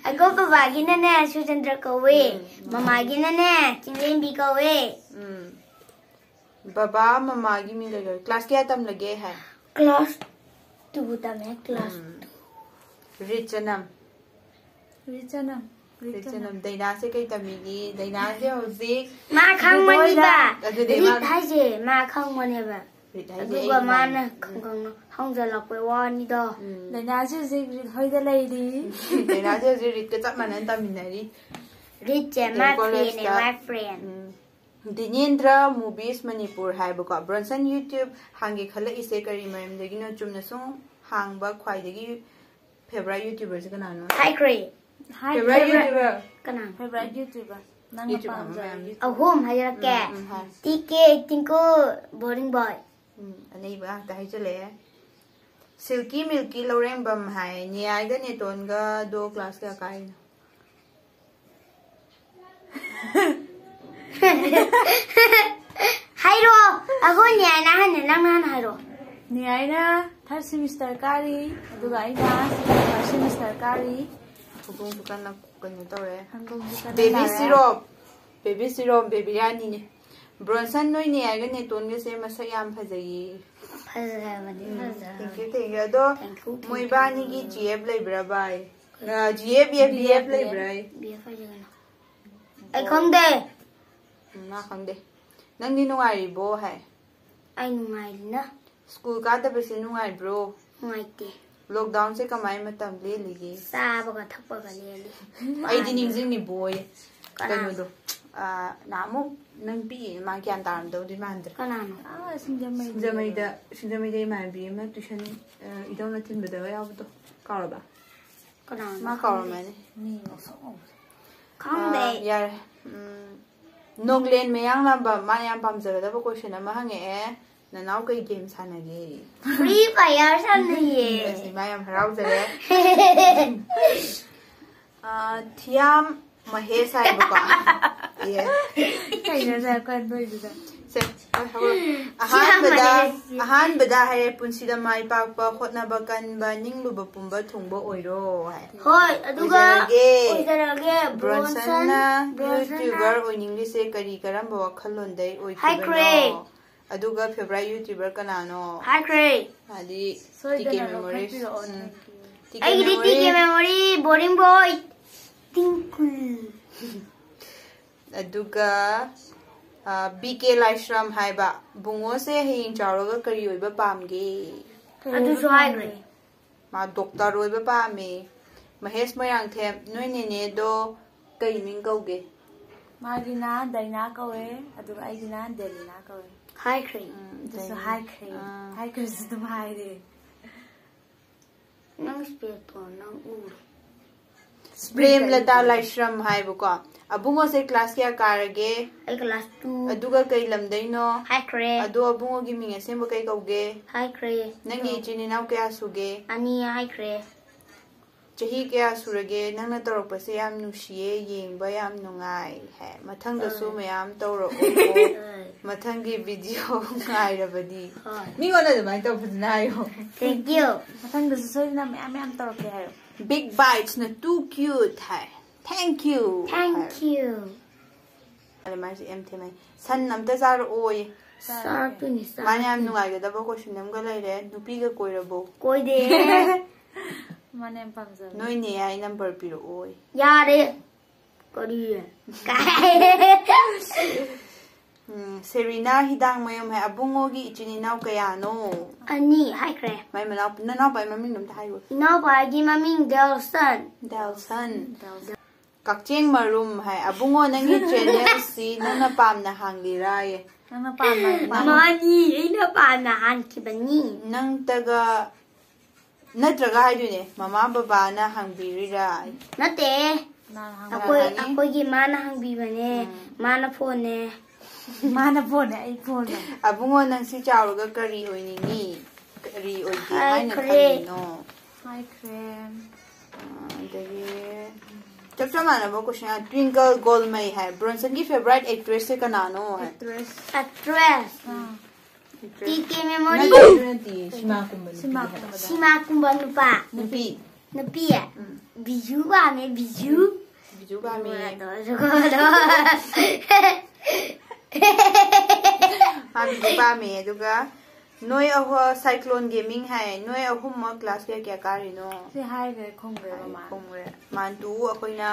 ꯑꯩꯈꯣꯏ ꯕꯕꯥꯒꯤꯅꯅꯦ ꯁꯨꯔꯆꯟꯗ꯭ꯔ ꯀꯧꯋꯦ꯫ ꯎꯝ꯫ ꯃꯃꯥꯒꯤꯅꯅꯦ ꯆꯤꯡꯂꯦꯝꯕꯤ ꯀꯧꯋꯦ꯫ ꯎꯝ꯫ ꯕꯕꯥ ꯃꯃꯥꯒꯤ ꯃꯤꯡ ꯀꯩ ꯀꯧꯏ? ꯀ꯭ꯂꯥꯁ ꯀꯌꯥ ꯇꯝꯂꯒꯦ ꯍꯥꯏ? ꯀ꯭ꯂꯥꯁ ꯇꯨ ꯇꯝꯃꯦ, ꯀ꯭ꯂꯥꯁ ꯇꯨ꯫ ꯔꯤꯆꯅꯝ꯫ ꯔꯤꯆꯅꯝ꯫ ꯔꯤꯆꯅꯝ꯫ ꯗꯩꯅꯥꯁꯦ ꯀꯩ ꯇꯝꯃꯤꯒꯦ? ꯗꯩꯅꯥꯁꯦ ꯍꯧꯖꯤꯛ ꯃꯥ ꯈꯪꯕꯅꯤꯕ꯫ ꯑꯗꯨꯗꯤ ꯔꯤꯠ ꯃꯥ- ꯍꯥꯏꯁꯦ ꯃꯥ ꯈꯪꯕꯅꯦꯕ꯫ ꯔꯤꯠ ꯍꯥꯏꯁꯦ ꯑꯗꯨꯒ ꯑꯩ ꯃꯥꯅ ꯏꯃꯥꯟꯅꯕꯤ꯫ ꯈꯪ ꯈꯪꯅ ꯍꯪꯖꯜꯂꯛꯄꯩ ꯋꯥꯅꯤꯗꯣ꯫ ꯎꯝ꯫ ꯗꯥꯏꯅꯥꯁꯦ ꯍꯧꯖꯤꯛ ꯔꯤꯠ ꯍꯣꯏꯗ ꯂꯩꯔꯤ꯫ ꯗꯥꯏꯅꯥꯁꯦ ꯍꯧꯖꯤꯛ ꯔꯤꯠꯀ ꯆꯞ ꯃꯥꯟꯅꯅ ꯇꯝꯃꯤꯟꯅꯔꯤ꯫ ꯔꯤꯠꯁꯦ ꯗꯤ ꯑꯦꯝ my friend, ꯀꯣꯂꯦꯖꯇ꯫ my friend꯫ Um. Dinendra movies Manipur ꯍꯥꯏꯕꯀꯣ꯫ ꯕ꯭ꯔꯣꯟꯁꯟ YouTube ꯍꯥꯡꯒꯦ ꯈꯜꯂꯛꯏꯁꯦ ꯀꯔꯤ ꯃꯔꯝꯗꯒꯤꯅꯣ? ꯆꯨꯝꯅ ꯁꯨꯝ ꯍꯥꯡꯕ ꯈ꯭ꯋꯥꯏꯗꯒꯤ ꯐꯦꯚꯣꯔꯥꯏꯠ ꯌꯨꯇ꯭ꯌꯨꯕꯔꯁꯦ ꯀꯅꯥꯅꯣ? ꯍꯥꯏꯈ꯭ꯔꯦ꯫ ꯍꯥꯏ ꯐꯦꯚꯣꯔꯥꯏꯠ ꯌꯨꯇ꯭ꯌꯨꯕꯔ꯫ ꯀꯅꯥ? ꯐꯦꯚꯣꯔꯥꯏꯠ ꯌꯨꯇ꯭ꯌꯨꯕꯔ ꯅꯪꯅ ꯌꯨꯇ꯭ꯌꯨꯕ ꯄꯥꯝꯖꯕ ꯑꯃ ꯌꯨꯇ꯭ꯌꯨꯕꯔ꯫ ꯑꯍꯨꯝ ꯍꯥꯏꯖꯔꯛꯀꯦ꯫ ꯎꯝ, ꯎꯝ, ꯍꯥꯏ꯫ ꯇꯤ ꯀꯦ, ꯇꯤꯡꯀꯨ, ꯕꯣꯔꯤꯡ ꯕꯣꯏ꯫ ꯎꯝ, ꯑꯅꯩꯕ ꯉꯥꯛꯇ ꯍꯥꯏꯖꯜꯂꯛꯑꯦ꯫ ꯁꯤꯜꯀꯤ ꯃꯤꯜꯀꯤ ꯂꯧꯔꯦꯝꯕꯝ ꯍꯥꯏ꯫ ꯅꯤꯌꯥꯏꯒ ꯅꯦꯇꯣꯟꯒꯗꯣ ꯀ꯭ꯂꯥꯁ ꯀꯌꯥ ꯀꯥꯏꯅꯣ? ꯍꯥꯏꯔꯣ꯫ ꯑꯩꯈꯣꯏ ꯅꯤꯌꯥꯏꯅ ꯍꯥꯟꯅ, ꯅꯪꯅ ꯍꯥꯟꯅ ꯍꯥꯏꯔꯣ꯫ ꯅꯤꯌꯥꯏꯅ ꯊꯥꯔꯠ ꯁꯦꯃꯤꯁꯇꯔ ꯀꯥꯔꯤ, ꯑꯗꯨꯒ ꯑꯩꯅ ꯐꯥꯔꯁ ꯁꯦꯃꯤꯁꯇꯔ ꯀꯥꯔꯤ꯫ ꯍꯧꯗꯣꯡꯁꯨ ꯀꯟꯅ ꯀꯩꯅꯣ ꯇꯧꯔꯦ꯫ ꯍꯪꯒꯣꯝꯁꯨ ꯀꯟꯅ ꯕꯦꯕꯤ ꯇꯥꯔꯦ꯫ ꯁꯤꯔꯣꯞ꯫ Baby ꯁꯤꯔꯣꯞ, baby ꯔꯥꯅꯤꯅꯦ꯫ ꯕ꯭ꯔꯣꯟꯁꯟ, ꯅꯣꯏ ꯅꯤꯌꯥꯏꯒ ꯅꯦꯇꯣꯟꯒꯁꯦ ꯃꯁꯛ ꯌꯥꯝ ꯐꯖꯩꯌꯦ꯫ ꯐꯖꯔꯕꯅꯤ, ꯐꯖꯔꯕꯅꯤ꯫ Thank you, thank you. ꯑꯗꯣ Thank you, thank you. ꯃꯣꯏꯕꯥꯅꯤꯒꯤ ꯖꯤ ꯑꯦꯐ ꯂꯩꯕ꯭ꯔꯥ ꯚꯥꯏ? G F, B F, B F ꯂꯩꯕ꯭ꯔꯥ? ꯕꯤ ꯑꯦꯐ ꯍꯥꯏꯁꯦ ꯀꯩꯅꯣ? ꯑꯩ ꯈꯪꯗꯦ꯫ ꯎꯝ, ꯃꯥ ꯈꯪꯗꯦ꯫ ꯅꯪꯗꯤ ꯅꯨꯡꯉꯥꯏꯔꯤꯕꯣ ꯍꯥꯏ꯫ ꯑꯩ ꯅꯨꯡꯉꯥꯏꯔꯤꯅ꯫ ꯁ꯭ꯀꯨꯜ ꯀꯥꯗꯕꯁꯦ ꯅꯨꯡꯉꯥꯏꯕ꯭ꯔꯣ? ꯅꯨꯡꯉꯥꯏꯇꯦ꯫ ꯂꯣꯛꯗꯥꯎꯟꯁꯦ ꯀꯃꯥꯏ ꯃꯇꯝ ꯂꯦꯜꯂꯤꯒꯦ? ꯆꯥꯕꯒ ꯊꯛꯄꯒ ꯂꯦꯜꯂꯤ꯫ ꯑꯩꯗꯤ ꯅꯤꯡꯁꯤꯡꯉꯤꯕꯣ ꯑꯩ꯫ ꯀꯅꯥ? ꯀꯩꯅꯣꯗꯣ꯫ ꯑꯥ, ꯅꯍꯥꯟꯃꯨꯛ ꯅꯪ ꯄꯤꯛꯏ ꯃꯥ ꯒ꯭ꯌꯥꯟ ꯇꯥꯔꯝꯗꯧꯗꯤ ꯃꯥꯟꯗ꯭ꯔꯦ꯫ ꯀꯅꯥꯅꯣ? ꯑꯥ, ꯁꯤꯡꯖꯃꯩ꯫ ꯁꯤꯡꯖꯃꯩꯗ, ꯁꯤꯡꯖꯃꯩꯗ ꯏꯃꯥꯟꯅꯕꯤ ꯑꯃ ꯇꯨꯏꯁꯟ, ꯑ, ꯏꯗꯧꯅ ꯊꯤꯟꯕꯗꯒ ꯌꯥꯎꯕꯗꯣ꯫ ꯀꯥꯎꯔꯕ? ꯀꯅꯥꯅꯣ? ꯃꯥ ꯀꯥꯎꯔꯝꯃꯅꯤ꯫ ꯃꯤ ꯉꯧꯁꯣꯛ ꯉꯧꯕ꯫ ꯈꯪꯗꯦ꯫ ꯑ, ꯌꯥꯔꯦ꯫ ꯎꯝ, ꯅꯣꯡꯂꯦꯟ ꯃꯌꯥꯡꯂꯥꯝꯕ, ꯃꯥꯅ ꯌꯥꯝ ꯄꯥꯝꯖꯒꯗꯕ ꯀꯣꯏꯁꯟ ꯑꯃ ꯍꯪꯉꯛꯑꯦ꯫ "ꯅꯅꯥꯎ ꯀꯩ ꯒꯦꯝ ꯁꯥꯟꯅꯒꯦ?" Free Fire ꯁꯥꯟꯅꯩꯌꯦ꯫ ꯑꯁ, ꯃꯥ ꯌꯥꯝ ꯍꯔꯥꯎꯖꯔꯦ꯫ ꯑ, ꯊꯤꯌꯥꯝ ꯃꯍꯦꯁ ꯍꯥꯏꯕꯀꯣ꯫ ꯑꯦ꯫ ꯀꯩꯅꯣ ꯉꯁꯥꯏ ꯑꯩꯈꯣꯏ ꯅꯣꯏꯗꯨꯗ? ꯁꯦ, ꯍꯣꯏ, ꯍꯧꯔꯣ꯫ ꯑꯍꯥꯟꯕꯗ, ꯃꯍꯦꯁ꯫ ꯑꯍꯥꯟꯕꯗ ꯍꯥꯏꯔꯦ, "ꯄꯨꯟꯁꯤꯗ ꯃꯥꯏ ꯄꯥꯛꯄ, ꯍꯣꯠꯅꯕ ꯀꯟꯕ, ꯅꯤꯡꯂꯨꯕ ꯄꯨꯝꯕ ꯊꯨꯡꯕ ꯑꯣꯏꯔꯣ" ꯍꯥꯏ꯫ ꯍꯣꯏ, ꯑꯗꯨꯒ ꯑꯣꯏꯖꯔꯒꯦ꯫ ꯑꯣꯏꯖꯔꯒꯦ꯫ ꯕ꯭ꯔꯣꯟꯁꯟꯅ ꯕ꯭ꯔꯣꯟꯁꯟ, ꯕ꯭ꯔꯣꯟꯁꯟꯅ ꯌꯨꯇ꯭ꯌꯨꯕꯔ ꯑꯣꯏꯅꯤꯡꯂꯤꯁꯦ ꯀꯔꯤ ꯀꯔꯝꯕ ꯋꯥꯈꯜꯂꯣꯟꯗꯩ ꯑꯣꯏꯈꯤꯕꯅꯣ? ꯍꯥꯏꯈ꯭ꯔꯦ꯫ ꯑꯗꯨꯒ ꯐꯦꯚꯣꯔꯥꯏꯠ ꯌꯨꯇ꯭ꯌꯨꯕꯔ ꯀꯅꯥꯅꯣ? ꯍꯥꯏꯈ꯭ꯔꯦ꯫ ꯃꯥꯗꯤ ꯇꯤ ꯀꯦ ꯁꯣꯏꯗꯅ ꯃꯦꯃꯣꯔꯤꯁ꯫ ꯂꯧꯈꯠꯄꯤꯔꯛꯑꯣ, um. thank you꯫ T K ꯑꯩꯒꯤꯗꯤ memory. T K memory, boring boy, Tinku. ꯑꯗꯨꯒ ꯕꯤ ꯀꯦ ꯂꯥꯏꯁ꯭ꯔꯝ ꯍꯥꯏꯕ, ꯕꯨꯡꯉꯣꯁꯦ ꯍꯌꯦꯡ ꯆꯥꯎꯔꯒ ꯀꯔꯤ ꯑꯣꯏꯕ ꯄꯥꯝꯒꯦ? ꯑꯗꯨꯁꯨ ꯍꯥꯏꯈ꯭ꯔꯦ꯫ ꯃꯥ ꯗꯣꯛꯇꯔ ꯑꯣꯏꯕ ꯄꯥꯝꯃꯦ꯫ ꯃꯍꯦꯁ ꯃꯣꯏꯔꯥꯡꯊꯦꯝ, ꯅꯣꯏ ꯅꯦꯅꯦꯗꯣ ꯀꯩ ꯃꯤꯡ ꯀꯧꯒꯦ? ꯃꯥꯒꯤꯅ ꯗꯥꯏꯅꯥ ꯀꯧꯋꯦ, ꯑꯗꯨꯒ ꯑꯩꯒꯤꯅ ꯗꯦꯂꯤꯅꯥ ꯀꯧꯋꯦ꯫ ꯍꯥꯏꯈ꯭ꯔꯦ꯫ ꯎꯝ, ꯑꯗꯨꯁꯨ ꯗꯥꯏꯅꯥ꯫ ꯍꯥꯏꯈ꯭ꯔꯦ꯫ ꯑꯥ꯫ ꯍꯥꯏꯈ꯭ꯔꯁꯨ ꯑꯗꯨꯝ ꯍꯥꯏꯔꯦ꯫ ꯅꯪ ꯏꯁꯄꯦꯛꯇꯣ ꯅꯪ ꯎꯔꯦ꯫ ꯄ꯭ꯔꯦꯝꯂꯇꯥ ꯂꯥꯏꯁ꯭ꯔꯝ ꯍꯥꯏꯕꯀꯣ꯫ ꯑꯕꯨꯡꯉꯣꯁꯦ ꯀ꯭ꯂꯥꯁ ꯀꯌꯥ ꯀꯥꯔꯒꯦ? ꯑꯩ ꯀ꯭ꯂꯥꯁ ꯇꯨ꯫ ꯑꯗꯨꯒ ꯀꯩ ꯂꯝꯗꯩꯅꯣ? ꯍꯥꯏꯈ꯭ꯔꯦ꯫ ꯑꯗꯣ ꯑꯕꯨꯡꯉꯣꯒꯤ ꯃꯤꯡ ꯑꯁꯦꯡꯕ ꯀꯩ ꯀꯧꯒꯦ? ꯍꯥꯏꯈ꯭ꯔꯦ꯫ ꯅꯪꯒꯤ ꯏꯆꯤꯟ ꯏꯅꯥꯎ ꯀꯌꯥ ꯁꯨꯒꯦ? ꯑꯅꯤ ꯍꯥꯏꯈ꯭ꯔꯦ꯫ ꯆꯍꯤ ꯀꯌꯥ ꯁꯨꯔꯒꯦ? ꯅꯪꯅ ꯇꯧꯔꯛꯄꯁꯦ ꯌꯥꯝ ꯅꯨꯡꯁꯤꯌꯦ, ꯌꯦꯡꯕ ꯌꯥꯝ ꯅꯨꯡꯉꯥꯏ ꯍꯥꯏ꯫ ꯃꯊꯪꯗꯁꯨ ꯍꯣꯏ꯫ ꯃꯌꯥꯝ ꯇꯧꯔꯛꯑꯣ꯫ ꯍꯣꯏ꯫ ꯃꯊꯪꯒꯤ ꯚꯤꯗꯤꯑꯣ ꯉꯥꯏꯔꯕꯗꯤ꯫ ꯍꯣꯏ꯫ ꯃꯤꯉꯣꯟꯗ ꯑꯗꯨꯃꯥꯏꯅ ꯇꯧ, ꯐꯖꯅ ꯍꯥꯏꯌꯣ꯫ Thank you. ꯃꯊꯪꯗꯁꯨ ꯁꯣꯏꯗꯅ ꯃꯌꯥꯝ ꯃꯌꯥꯝ ꯇꯧꯔꯛꯀꯦ ꯍꯥꯏꯌꯣ꯫ Big Bitesꯅ too cute high. Thank you Thank high. you. ꯑꯗ ꯃꯥꯏꯁꯦ ꯑꯦꯝ ꯊꯦꯝꯃꯩ꯫ ꯁꯟ ꯑꯝꯇ ꯆꯥꯔꯛꯑꯣꯌꯦ꯫ ꯆꯥꯔꯛꯇꯣꯏꯅꯤ, ꯃꯥꯅ ꯌꯥꯝ ꯆꯥꯔꯛꯇꯣꯏꯅꯤ꯫ ꯅꯨꯡꯉꯥꯏꯒꯗꯕ ꯀꯣꯏꯁꯟ ꯑꯃꯒ ꯂꯩꯔꯦ꯫ ꯅꯨꯄꯤꯒ ꯀꯣꯏꯔꯕꯣ? ꯀꯣꯏꯗꯦ꯫ ꯃꯥꯅ ꯌꯥꯝ ꯄꯥꯝꯖꯕ꯫ ꯅꯣꯏ ꯅꯦ ꯌꯥꯏ ꯅꯝꯕꯔ ꯄꯤꯔꯛꯑꯣꯌꯦ꯫ ꯌꯥꯔꯦ꯫ ꯀꯔꯤ? ꯎꯝ, ꯁꯦꯔꯤꯅꯥ ꯍꯤꯗꯥꯡꯃꯌꯨꯝ ꯍꯥꯏ, ꯑꯕꯨꯡꯉꯣꯒꯤ ꯏꯆꯤꯟ ꯏꯅꯥꯎ ꯀꯌꯥꯅꯣ? ꯑꯅꯤ ꯍꯥꯏꯈ꯭ꯔꯦ꯫ ꯃꯥꯏ ꯃꯅꯥꯎ, ꯅꯅꯥꯎꯄꯥꯒꯤ ꯃꯃꯤꯡꯗꯣ ꯑꯝꯇ ꯍꯥꯏꯌꯨ꯫ ꯏꯅꯥꯎꯄꯥꯒꯤ ꯃꯃꯤꯡ ꯗꯦꯜꯁꯟ꯫ ꯗꯦꯜꯁꯟ꯫ ꯀꯛꯆꯦꯡ ꯃꯔꯨꯝ ꯍꯥꯏ, ꯑꯕꯨꯡꯉꯣ, ꯅꯪꯒꯤ ꯆꯦꯅꯦꯜꯁꯤ ꯅꯪꯅ ꯄꯥꯝꯅ ꯍꯥꯡꯂꯤꯔꯥꯌꯦ? ꯅꯪꯅ ꯄꯥꯝꯕ ꯃꯥꯅꯤ, ꯑꯩꯅ ꯄꯥꯝꯅ ꯍꯥꯟꯈꯤꯕꯅꯤ꯫ ꯅꯪꯇꯒ ꯅꯠꯇ꯭ꯔꯒ ꯍꯥꯏꯗꯣꯏꯅꯦ, ꯃꯃꯥ ꯕꯕꯥꯅ ꯍꯥꯡꯕꯤꯔꯤꯔꯥ? ꯅꯠꯇꯦ꯫ ꯀꯅꯥꯅ ꯍꯪꯕ? ꯑꯩꯈꯣꯏ ꯍꯪꯉꯤ? ꯑꯩꯈꯣꯏꯒꯤ ꯃꯥꯅ ꯍꯪꯕꯤꯕꯅꯦ꯫ ꯎꯝ꯫ ꯃꯥꯅ ꯐꯣꯟꯅꯦ꯫ ꯃꯥꯅ ꯐꯣꯟꯅꯦ, ꯑꯩ ꯐꯣꯟꯅꯦ꯫ ꯑꯕꯨꯡꯉꯣ, ꯅꯪꯁꯤ ꯆꯥꯎꯔꯒ ꯀꯔꯤ ꯑꯣꯏꯅꯤꯡꯉꯤ? ꯀꯔꯤ ꯑꯣꯏꯒꯦ ꯍꯥꯏꯅ ꯍꯥꯏꯈ꯭ꯔꯦ꯫ ꯈꯜꯂꯤꯅꯣ? ꯍꯥꯏꯈ꯭ꯔꯦ꯫ ꯑꯗꯒꯤ ꯆꯞ ꯆꯞ ꯃꯥꯟꯅꯕ ꯀꯣꯏꯁꯟ꯫ ꯇ꯭ꯋꯤꯡꯀꯜ ꯒꯣꯜꯃꯩ ꯍꯥꯏ, ꯕ꯭ꯔꯣꯟꯁꯟꯒꯤ ꯐꯦꯚꯣꯔꯥꯏꯠ ꯑꯦꯛꯇ꯭ꯔꯦꯁꯁꯦ ꯀꯅꯥꯅꯣ ꯍꯥꯏ? ꯑꯦꯛꯇ꯭ꯔꯦꯁ꯫ ꯑꯦꯛꯇ꯭ꯔꯦꯁ꯫ ꯑꯥ꯫ T K memory. ꯅꯠꯇꯦ, ꯑꯗꯨ ꯅꯠꯇꯦ, ꯁꯤꯃꯥ ꯀꯨꯝꯕ ꯅꯨꯄꯤ ꯍꯥꯏꯕ꯫ ꯁꯤꯃꯥ ꯀꯨꯝꯕꯗ꯫ ꯁꯤꯃꯥ ꯀꯨꯝꯕ ꯅꯨꯄꯥ꯫ ꯅꯨꯄꯤ꯫ ꯅꯨꯄꯤ꯫ ꯎꯝ꯫ ꯕꯤꯖꯨ ꯄꯥꯝꯃꯦ, ꯕꯤꯖꯨ꯫ ꯕꯤꯖꯨ ꯄꯥꯝꯃꯤ꯫ ꯑꯗꯣ, ꯑꯗꯣ, ꯑꯗꯣ꯫ ꯃꯥ ꯕꯤꯖꯨ ꯄꯥꯝꯃꯤ꯫ ꯑꯗꯨꯒ ꯅꯣꯏ ꯑꯍꯣ ꯁꯥꯏꯀ꯭ꯂꯣꯟ ꯒꯦꯃꯤꯡ ꯍꯥꯏ, ꯅꯣꯏ ꯑꯍꯨꯝꯃꯛ ꯀ꯭ꯂꯥꯁ ꯀꯌꯥ ꯀꯌꯥ ꯀꯥꯔꯤꯅꯣ? ꯁꯤ ꯍꯥꯏꯈ꯭ꯔꯦ, ꯈꯨꯝꯈ꯭ꯔꯦ ꯃꯃꯥ꯫ ꯈꯨꯝꯈ꯭ꯔꯦ꯫ ꯃꯥꯟꯇꯨ ꯑꯩꯈꯣꯏꯅ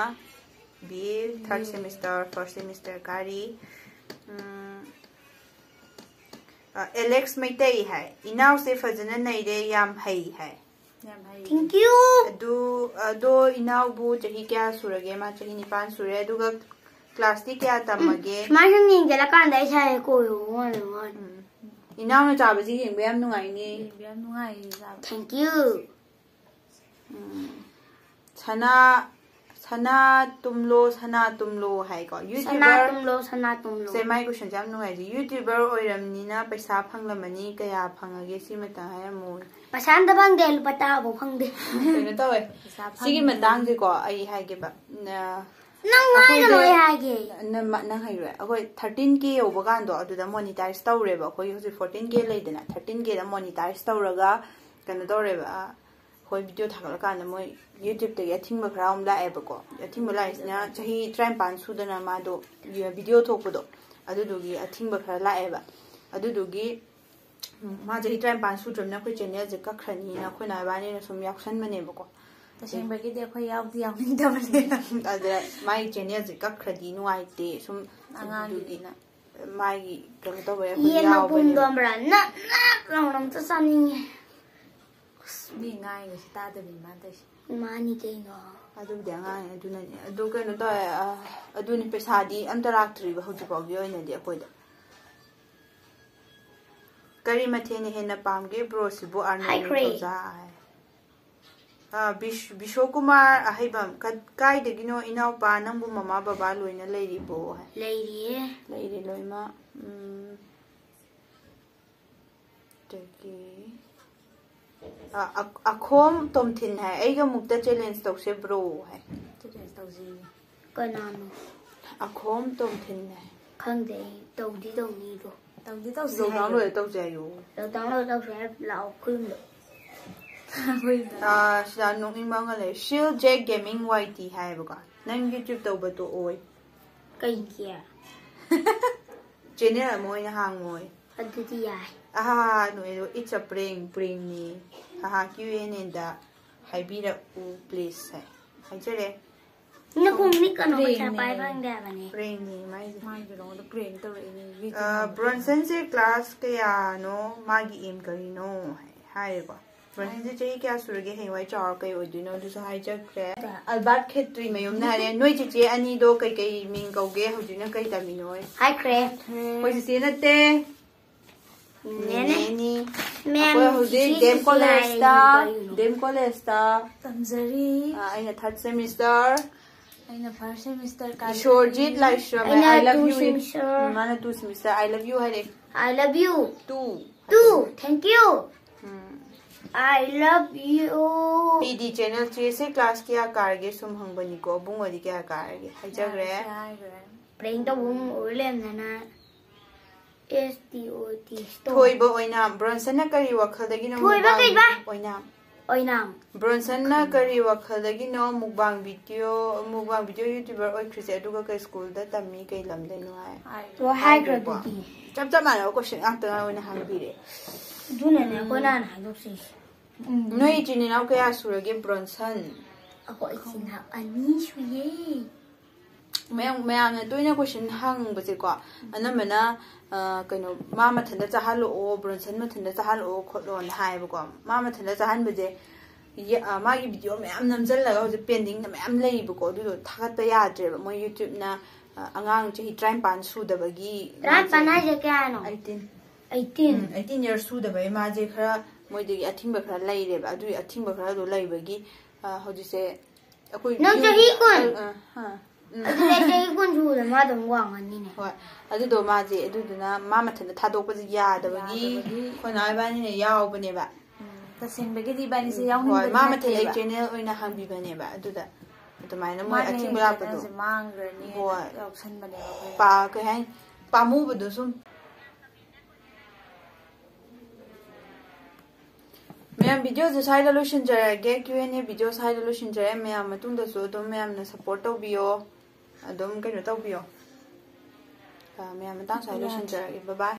B A third semester, first semester ꯀꯥꯔꯤ꯫ ꯎꯝ, ꯑ, ꯑꯦꯂꯦꯛꯁ ꯃꯩꯇꯩ ꯍꯥꯏ, "ꯏꯅꯥꯎꯁꯦ ꯐꯖꯅ ꯅꯩꯔꯦ, ꯌꯥꯝ ꯍꯩ" ꯍꯥꯏ꯫ ꯌꯥꯝ ꯍꯩ꯫ Thank you. ꯑꯗꯨ ꯑꯗꯣ ꯏꯅꯥꯎꯕꯨ ꯆꯍꯤ ꯀꯌꯥ ꯁꯨꯔꯒꯦ? ꯃꯥ ꯆꯍꯤ ꯅꯤꯄꯥꯟ ꯁꯨꯔꯦ꯫ ꯑꯗꯨꯒ ꯀ꯭ꯂꯥꯁꯇꯤ ꯀꯌꯥ ꯇꯝꯃꯒꯦ? ꯁꯨꯃꯥꯏꯅ ꯁꯨꯝ ꯌꯦꯡꯁꯤꯜꯂꯀꯥꯟꯗ ꯑꯩ ꯏꯁꯥꯁꯦ ꯀꯣꯏꯕ ꯋꯥꯅ ꯋꯥꯅ꯫ ꯎꯝ꯫ ꯏꯅꯥꯎꯅ ꯆꯥꯕꯁꯤ ꯌꯦꯡꯕ ꯌꯥꯝ ꯅꯨꯡꯉꯥꯏꯅꯦ꯫ ꯌꯦꯡꯕ ꯌꯥꯝ ꯅꯨꯡꯉꯥꯏꯌꯦ ꯆꯥꯕ꯫ Thank you. ꯎꯝ꯫ ꯁꯅꯥ ꯁꯅꯥ ꯇꯨꯝꯂꯣ, ꯁꯅꯥ ꯇꯨꯝꯂꯣ ꯍꯥꯏꯀꯣ꯫ ꯁꯅꯥ ꯌꯨꯇ꯭ꯌꯨꯕꯔ ꯇꯨꯝꯂꯣ, ꯁꯅꯥ ꯇꯨꯝꯂꯣ꯫ ꯁꯦ, ꯃꯥꯏ ꯀꯣꯏꯁꯟꯁꯦ ꯌꯥꯝ ꯅꯨꯡꯉꯥꯏꯖꯩ꯫ ꯌꯨꯇ꯭ꯌꯨꯕꯔ ꯑꯣꯏꯔꯝꯅꯤꯅ ꯄꯩꯁꯥ ꯐꯪꯂꯝꯃꯅꯤ, ꯀꯌꯥ ꯐꯪꯉꯒꯦ? ꯁꯤꯃꯇꯪ ꯍꯥꯏꯔꯝꯃꯨ꯫ ꯄꯩꯁꯥ ꯑꯝꯇ ꯐꯪꯗꯦ, ꯂꯨꯄꯥ ꯇꯔꯥ ꯐꯥꯎ ꯐꯪꯗꯦ꯫ ꯀꯩꯅꯣ ꯇꯧꯋꯦ꯫ ꯄꯩꯁꯥ ꯁꯤꯒꯤ ꯐꯪꯗꯦ꯫ ꯃꯇꯥꯡꯁꯦꯀꯣ ꯑꯩ ꯍꯥꯏꯒꯦꯕ꯫ ꯅ- ꯅꯪ ꯍꯥꯏꯒꯅꯣ, ꯑꯩꯈꯣꯏꯁꯦ- ꯑꯩ ꯍꯥꯏꯒꯦ꯫ ꯅꯪ ꯅꯪ ꯍꯩꯔꯣꯏ꯫ ꯑꯩꯈꯣꯏ ꯊꯥꯔꯇꯤꯟ ꯀꯦ ꯌꯧꯕ ꯀꯥꯟꯗꯣ ꯑꯗꯨꯗ ꯃꯣꯅꯤꯇꯥꯏꯁ ꯇꯧꯔꯦꯕ꯫ ꯑꯩꯈꯣꯏꯒꯤ ꯍꯧꯖꯤꯛ ꯐꯣꯔꯇꯤꯟ ꯀꯦ ꯂꯩꯗꯅ, ꯊꯥꯔꯇꯤꯟ ꯀꯦꯗ ꯃꯣꯅꯤꯇꯥꯏꯁ ꯇꯧꯔꯒ ꯀꯩꯅꯣ ꯇꯧꯔꯦꯕ꯫ ꯑ, ꯑꯩꯈꯣꯏ ꯚꯤꯗꯤꯑꯣ ꯊꯥꯒꯠꯂꯀꯥꯟꯗ ꯃꯣꯏ ꯌꯨꯇ꯭ꯌꯨꯕꯇꯒꯤ ꯑꯊꯤꯡꯕ ꯈꯔ ꯑꯃꯨꯛ ꯂꯥꯛꯑꯦꯕꯀꯣ꯫ ꯑꯊꯤꯡꯕ ꯂꯥꯛꯏꯁꯤꯅ ꯆꯍꯤ ꯇꯔꯥꯅꯤꯄꯥꯟ ꯁꯨꯗꯅ ꯃꯥꯗꯣ ꯚꯤꯗꯤꯑꯣ ꯊꯣꯛꯄꯗꯣ, ꯑꯗꯨꯗꯨꯒꯤ ꯑꯊꯤꯡꯕ ꯈꯔ ꯂꯥꯛꯑꯦꯕ꯫ ꯑꯗꯨꯗꯨꯒꯤ ꯎꯝ, ꯃꯥ ꯆꯍꯤ ꯇꯔꯥꯅꯤꯄꯥꯟ ꯁꯨꯗ꯭ꯔꯕꯅꯤꯅ ꯑꯩꯈꯣꯏ ꯆꯦꯅꯦꯜꯁꯦ ꯀꯛꯈ꯭ꯔꯅꯤꯅ ꯑꯩꯈꯣꯏ ꯏꯅꯥꯎ ꯏꯕꯥꯅꯤꯅ ꯁꯨꯝ ꯌꯥꯎꯁꯟꯕꯅꯦꯕꯀꯣ꯫ ꯇꯁꯦꯡꯕꯒꯤꯗꯤ ꯑꯩꯈꯣꯏ ꯌꯥꯎꯗꯤ ꯌꯥꯎꯅꯤꯡꯗꯕꯅꯦ꯫ ꯑꯗ ꯃꯥꯒꯤ ꯆꯦꯅꯦꯜꯁꯦ ꯀꯛꯈ꯭ꯔꯗꯤ ꯅꯨꯡꯉꯥꯏꯇꯦ ꯁꯨꯝ꯫ ꯑꯉꯥꯡꯒꯤꯅꯤꯅ꯫ ꯑꯗꯨꯒꯤꯅ ꯃꯥꯒꯤ ꯀꯩꯅꯣ ꯇꯧꯕ ꯑꯩꯈꯣꯏ ꯌꯦꯟ ꯃꯄꯨꯝꯗꯣ ꯌꯥꯎꯕꯅꯦꯕ꯫ ꯑꯃꯔ ꯅꯞ ꯅꯞ ꯂꯥꯎꯅ ꯑꯝꯇ ꯆꯥꯅꯤꯡꯉꯦ꯫ ꯑꯁ, ꯃꯤ ꯉꯥꯡꯉꯤꯁꯤ ꯇꯥꯗꯕꯤ ꯃꯥ ꯇꯧꯏꯁꯦ꯫ ꯃꯥꯅꯤ ꯀꯩꯅꯣ꯫ ꯑꯗꯨꯕꯨꯗꯤ ꯑꯉꯥꯡꯅꯤ꯫ ꯑꯗꯨꯅꯅꯦ꯫ ꯑꯗꯨ ꯀꯩꯅꯣ ꯇꯧꯋꯦ꯫ ꯑ, ꯑꯗꯨꯅꯤ, ꯄꯩꯁꯥꯗꯤ ꯑꯝꯇ ꯂꯥꯛꯇ꯭ꯔꯤꯕ ꯍꯧꯖꯤꯛꯐꯥꯎꯒꯤ ꯑꯣꯏꯅꯗꯤ ꯑꯩꯈꯣꯏꯗ꯫ ꯀꯔꯤ ꯃꯊꯦꯜꯅ ꯍꯦꯟꯅ ꯄꯥꯝꯒꯦ ꯕ꯭ꯔꯣꯁꯤꯕꯨ? ꯑꯥꯔꯅꯣꯜ ꯍꯥꯏꯈ꯭ꯔꯦ꯫ ꯅꯤꯡꯊꯧꯖꯥ ꯍꯥꯏ꯫ ꯑ, ꯕꯤꯁ- ꯕꯤꯁꯣꯀꯨꯃꯥꯔ ꯑꯍꯩꯕꯝ, ꯀ- ꯀꯥꯏꯗꯒꯤꯅꯣ ꯏꯅꯥꯎꯄꯥ? ꯅꯪꯕꯨ ꯃꯃꯥ ꯕꯕꯥ ꯂꯣꯏꯅ ꯂꯩꯔꯤꯕꯣ ꯍꯥꯏ꯫ ꯂꯩꯔꯤꯌꯦ꯫ ꯂꯩꯔꯤ ꯂꯣꯏꯅꯃꯛ꯫ ꯎꯝ꯫ ꯑꯗꯒꯤ, ꯑ, ꯑ- ꯑꯈꯣꯝ ꯇꯣꯝꯊꯤꯟ ꯍꯥꯏ, "ꯑꯩꯒ ꯑꯃꯨꯛꯇ ꯆꯦꯂꯦꯟꯖ ꯇꯧꯁꯦ ꯕ꯭ꯔꯣ" ꯍꯥꯏ꯫ ꯆꯦꯂꯦꯟꯖ ꯇꯧꯁꯤ꯫ ꯀꯅꯥꯅꯣ? ꯑꯈꯣꯝ ꯇꯣꯝꯊꯤꯟ ꯍꯥꯏ꯫ ꯈꯪꯗꯦ, ꯑꯩ ꯇꯧꯗꯤ ꯇꯧꯅꯤꯗꯣ꯫ ꯇꯧꯗꯤ ꯇꯧꯁꯤ ꯂꯣꯛꯗꯥꯎꯟ ꯍꯥꯏꯌꯣ꯫ ꯂꯣꯏꯔ ꯇꯧꯁꯦ ꯍꯥꯏꯌꯣ꯫ ꯂꯣꯛꯗꯥꯎꯟ ꯂꯣꯏꯔ ꯇꯧꯁꯦ ꯍꯥꯏ, ꯂꯥꯛꯑꯣ ꯑꯩꯈꯣꯏ ꯌꯨꯝꯗ꯫ ꯑꯩꯈꯣꯏꯗ꯫ ꯑ, ꯁꯤꯗ ꯅꯣꯛꯅꯤꯡꯕ ꯑꯃ ꯂꯩ꯫ ꯁꯤꯜ ꯖꯦꯛ ꯒꯦꯃꯤꯡ ꯋꯥꯏ ꯇꯤ ꯍꯥꯏꯌꯦꯕꯀꯣ꯫ "ꯅꯪ ꯌꯨꯇ꯭ꯌꯨꯕ ꯇꯧꯕ ꯇꯣꯛꯑꯣꯏ꯫ ꯀꯩꯒꯤ? ꯆꯦꯅꯦꯜ ꯑꯃ ꯑꯣꯏꯅ ꯍꯥꯡꯉꯣꯏ?" ꯑꯗꯨꯗꯤ ꯌꯥꯏ꯫ ꯑꯍꯥ, ꯅꯣꯛꯑꯦ꯫ "It's a prank, prankꯅꯤ꯫ ꯑꯍꯥ, ꯀ꯭ꯌꯨ ꯑꯦꯟ ꯑꯦꯗ ꯍꯥꯏꯕꯤꯔꯛꯎ please" ꯍꯥꯏ꯫ ꯍꯥꯏꯖꯔꯦ꯫ ꯅꯈꯣꯡ ꯅꯤꯛꯀꯅꯣ, ꯄꯩꯁꯥ ꯄꯥꯏ ꯐꯪꯗꯦ ꯍꯥꯏꯕꯅꯦ꯫ ꯄ꯭ꯔꯦꯡꯅꯤ ꯃꯥꯏꯁꯦ꯫ ꯃꯥꯒꯤ ꯀꯩꯅꯣꯗ ꯄ꯭ꯔꯦꯡ ꯇꯧꯔꯛꯏꯅꯦ꯫ ꯕ꯭ꯔꯣꯟꯁꯟꯁꯦ ꯀ꯭ꯂꯥꯁ ꯀꯌꯥꯅꯣ, ꯃꯥꯒꯤ ꯑꯦꯝ ꯀꯔꯤꯅꯣ ꯍꯥꯏ- ꯍꯥꯏꯔꯦꯀꯣ꯫ ꯕ꯭ꯔꯣꯟꯁꯟꯁꯦ ꯆꯍꯤ ꯀꯌꯥ ꯁꯨꯔꯒꯦ, ꯍꯌꯦꯡꯋꯥꯏ ꯆꯥꯎꯔ ꯀꯩ ꯑꯣꯏꯗꯣꯏꯅꯣ, ꯑꯗꯨꯁꯨ ꯍꯥꯏꯖꯈ꯭ꯔꯦ꯫ ꯑꯜꯕꯥꯔꯠ ꯈꯦꯇ꯭ꯔꯤ ꯃꯌꯨꯝꯅ ꯍꯥꯏꯔꯦ, ꯅꯣꯏ ꯆꯤꯆꯦ ꯑꯅꯤꯗꯣ ꯀꯩꯀꯩ ꯃꯤꯡ ꯀꯧꯒꯦ, ꯍꯧꯖꯤꯛꯅ ꯀꯩ ꯇꯝꯃꯤꯅꯣ? ꯍꯥꯏꯈ꯭ꯔꯦ꯫ ꯑꯩꯈꯣꯏ ꯆꯤꯆꯦ ꯅꯠꯇꯦ, ꯅꯦꯅꯦ꯫ ꯅꯦꯅꯦꯅꯤ꯫ ꯃꯦꯝ, ꯑꯩꯈꯣꯏ ꯍꯧꯖꯤꯛ ꯆꯤꯆꯦ ꯗꯦꯝ ꯆꯤꯆꯦ ꯀꯣꯂꯦꯖꯇ ꯍꯥꯏꯔꯤꯗꯣ ꯀꯩꯅꯣ? ꯗꯦꯝ ꯀꯣꯂꯦꯖꯇ ꯇꯝꯖꯔꯤ꯫ ꯑ, ꯑꯩꯅ ꯊꯥꯔꯠ ꯁꯦꯃꯤꯁꯇꯔ꯫ ꯑꯩꯅ ꯐꯥꯔꯁ ꯁꯦꯃꯤꯁꯇꯔ ꯏꯁꯣꯔꯖꯤꯠ ꯂꯥꯏꯁ꯭ꯔꯝ, ꯑꯩꯅ I love two you꯫ semester꯫ Um, ꯃꯥꯅ two semester. I love you ꯍꯥꯏꯔꯦ꯫ I love you too. Too. Thank you. Um. I love you. P D channel ꯆꯦꯁꯦ ꯀ꯭ꯂꯥꯁ ꯀꯌꯥ ꯀꯥꯔꯒꯦ ꯁꯨꯝ ꯍꯪꯕꯅꯤꯀꯣ꯫ ꯑꯕꯨꯡꯉꯣꯗꯤ ꯀꯌꯥ ꯀꯥꯔꯒꯦ? ꯍꯥꯏꯖꯈ꯭ꯔꯦ꯫ ꯍꯥꯏꯈ꯭ꯔꯦ꯫ ꯄ꯭ꯔꯦꯡ ꯇꯧꯕ ꯑꯃ ꯑꯣꯏ ꯂꯩꯔꯝꯗꯅ꯫ S T O T store. ꯊꯣꯏꯕ ꯑꯣꯏꯅꯥꯝ, ꯕ꯭ꯔꯣꯟꯁꯟꯅ ꯀꯔꯤ ꯋꯥꯈꯜꯗꯒꯤꯅꯣ ꯊꯣꯏꯕ ꯃꯨꯛꯕꯥꯡ ꯀꯩꯕ? ꯑꯣꯏꯅꯥꯝ? ꯑꯣꯏꯅꯥꯝ꯫ ꯕ꯭ꯔꯣꯟꯁꯟꯅ ꯀꯔꯤ ꯋꯥꯈꯜꯗꯒꯤꯅꯣ ꯃꯨꯛꯕꯥꯡ ꯚꯤꯗꯤꯑꯣ, ꯃꯨꯛꯕꯥꯡ ꯚꯤꯗꯤꯑꯣ ꯌꯨꯇ꯭ꯌꯨꯕꯔ ꯑꯣꯏꯈ꯭ꯔꯤꯁꯦ, ꯑꯗꯨꯒ ꯀꯩ ꯁ꯭ꯀꯨꯜꯗ ꯇꯝꯃꯤ, ꯀꯩ ꯂꯝꯗꯩꯅꯣ ꯍꯥꯏ? ꯍꯥꯏ꯫ ꯑꯣ, ꯍꯥꯏꯈ꯭ꯔ ꯍꯥꯏꯈ꯭ꯔꯦꯀꯣ? ꯑꯗꯨꯗꯤ꯫ ꯆꯞ ꯆꯞ ꯃꯥꯟꯅꯕ ꯀꯣꯏꯁꯟ ꯉꯥꯛꯇ ꯑꯣꯏꯅ ꯍꯪꯕꯤꯔꯦ꯫ ꯑꯗꯨꯅꯅꯦ ꯑꯩꯈꯣꯏꯅ ꯍꯥꯟꯅ ꯍꯥꯏꯗꯣꯛꯁꯤ꯫ ꯅꯣꯏ ꯏꯆꯤꯟ ꯏꯅꯥꯎ ꯀꯌꯥ ꯁꯨꯔꯒꯦ, ꯕ꯭ꯔꯣꯟꯁꯟ? ꯑꯩꯈꯣꯏ ꯏꯆꯤꯟ ꯏꯅꯥꯎ ꯑꯅꯤ ꯁꯨꯏꯌꯦ꯫ ꯃꯌꯥꯝ, ꯃꯌꯥꯝꯅ ꯇꯣꯏꯅ ꯀꯣꯏꯁꯟ ꯍꯪꯕꯁꯦꯀꯣ, ꯑꯅꯝꯕꯅ, ꯑ, ꯀꯩꯅꯣ, "ꯃꯥ ꯃꯊꯟꯇ ꯆꯥꯍꯜꯂꯛꯑꯣ, ꯕ꯭ꯔꯣꯟꯁꯟ ꯃꯊꯟꯇ ꯆꯥꯍꯜꯂꯛꯑꯣ" ꯈꯣꯠꯂꯣꯅ ꯍꯥꯏꯌꯦꯕꯀꯣ꯫ ꯃꯥ ꯃꯊꯟꯇ ꯆꯥꯍꯟꯕꯁꯦ, ꯌꯦ-, ꯑ, ꯃꯥꯒꯤ ꯚꯤꯗꯤꯑꯣ ꯃꯌꯥꯝ ꯅꯝꯁꯤꯜꯂꯒ ꯍꯧꯖꯤꯛ ꯄꯦꯟꯗꯤꯡꯗ ꯃꯌꯥꯝ ꯂꯩꯌꯦꯕꯀꯣ꯫ ꯑꯗꯨꯗꯣ ꯊꯥꯒꯠꯄ ꯌꯥꯗ꯭ꯔꯦꯕ, ꯃꯣꯏ ꯌꯨꯇ꯭ꯌꯨꯕꯅ, ꯑ, ꯑꯉꯥꯡ ꯆꯍꯤ ꯇꯔꯥꯅꯤꯄꯥꯟ ꯁꯨꯗꯕꯒꯤ ꯇꯔꯥꯅꯤꯄꯥꯟ ꯍꯥꯏꯁꯦ ꯀꯌꯥꯅꯣ? ꯑꯩꯠꯇꯤꯟ꯫ ꯑꯩꯠꯇꯤꯟ꯫ ꯎꯝ, ꯑꯩꯠꯇꯤꯟ ꯌꯔꯁ ꯁꯨꯗꯕꯩ ꯃꯥꯁꯦ ꯈꯔ ꯃꯣꯏꯗꯒꯤ ꯑꯊꯤꯡꯕ ꯈꯔ ꯂꯩꯔꯦꯕ꯫ ꯑꯗꯨꯒꯤ ꯑꯊꯤꯡꯕ ꯈꯔꯗꯣ ꯂꯩꯕꯒꯤ, ꯑ, ꯍꯧꯖꯤꯛꯁꯦ ꯑꯩꯈꯣꯏ ꯅꯪ ꯌꯨꯝ- ꯆꯍꯤ ꯀꯨꯟ? ꯑ, ꯑ, ꯎꯝ꯫ ꯑꯗꯨꯗꯤ ꯑꯩ ꯆꯍꯤ ꯀꯨꯟ ꯁꯨꯕꯗ ꯃꯥ ꯑꯗꯨꯝ ꯋꯥꯡꯉꯅꯤꯅꯦ꯫ ꯍꯣꯏ, ꯑꯗꯨꯗꯣ ꯃꯥꯁꯦ, ꯑꯗꯨꯗꯨꯅ ꯃꯥ ꯃꯊꯟꯇ ꯊꯥꯗꯣꯛꯄꯁꯦ ꯌꯥꯗꯕꯒꯤ ꯌꯥꯗꯕꯒꯤ꯫ ꯑꯩꯈꯣꯏ ꯅꯥꯎ ꯏꯕꯥꯅꯤꯅ ꯌꯥꯎꯕꯅꯦꯕ꯫ ꯎꯝ, ꯇꯁꯦꯡꯕꯒꯤꯗꯤ ꯏꯕꯥꯅꯤꯁꯦ ꯍꯣꯏ, ꯌꯥꯎꯅꯤꯡꯕꯗꯤ ꯃꯥ ꯃꯊꯟꯇ ꯅꯠꯇꯦꯕ꯫ ꯆꯦꯅꯦꯜ ꯑꯣꯏꯅ ꯍꯥꯡꯕꯤꯕꯅꯦꯕ꯫ ꯑꯗꯨꯗ ꯑꯗꯨꯃꯥꯏꯅ ꯃꯣꯏ ꯃꯥꯅꯦ, ꯑꯊꯤꯡꯕ ꯆꯦꯅꯦꯜꯁꯦ ꯂꯥꯛꯄꯗꯣ꯫ ꯃꯥꯡꯈ꯭ꯔꯅꯤ ꯍꯣꯏ꯫ ꯌꯥꯎꯁꯟꯕꯅꯦꯕ ꯑꯩꯈꯣꯏꯅ꯫ ꯄꯥ-, ꯀꯩ ꯍꯥꯏꯅꯤ, ꯄꯥꯝꯃꯨꯕꯗꯣ ꯁꯨꯝ꯫ ꯃꯌꯥꯝ, ꯚꯤꯗꯤꯑꯣꯁꯦ ꯁ꯭ꯋꯥꯏꯗ ꯂꯣꯏꯁꯤꯟꯖꯔꯒꯦ꯫ ꯀ꯭ꯌꯨ ꯑꯦꯟ ꯑꯦ ꯚꯤꯗꯤꯑꯣ ꯁ꯭ꯋꯥꯏꯗ ꯂꯣꯏꯁꯤꯟꯖꯔꯦ꯫ ꯃꯌꯥꯝ ꯃꯇꯨꯡꯗꯁꯨ ꯑꯗꯨꯝ ꯃꯌꯥꯝꯅ ꯁꯞꯄꯣꯔꯠ ꯇꯧꯕꯤꯌꯣ, ꯑꯗꯨꯝ ꯀꯩꯅꯣ ꯇꯧꯕꯤꯌꯣ꯫ ꯑ, ꯃꯌꯥꯝ ꯃꯇꯥꯡ ꯁ꯭ꯋꯥꯏꯗ ꯂꯣꯏꯁꯤꯟꯖꯔꯒꯦ꯫ ꯕꯥꯏ ꯕꯥꯏ꯫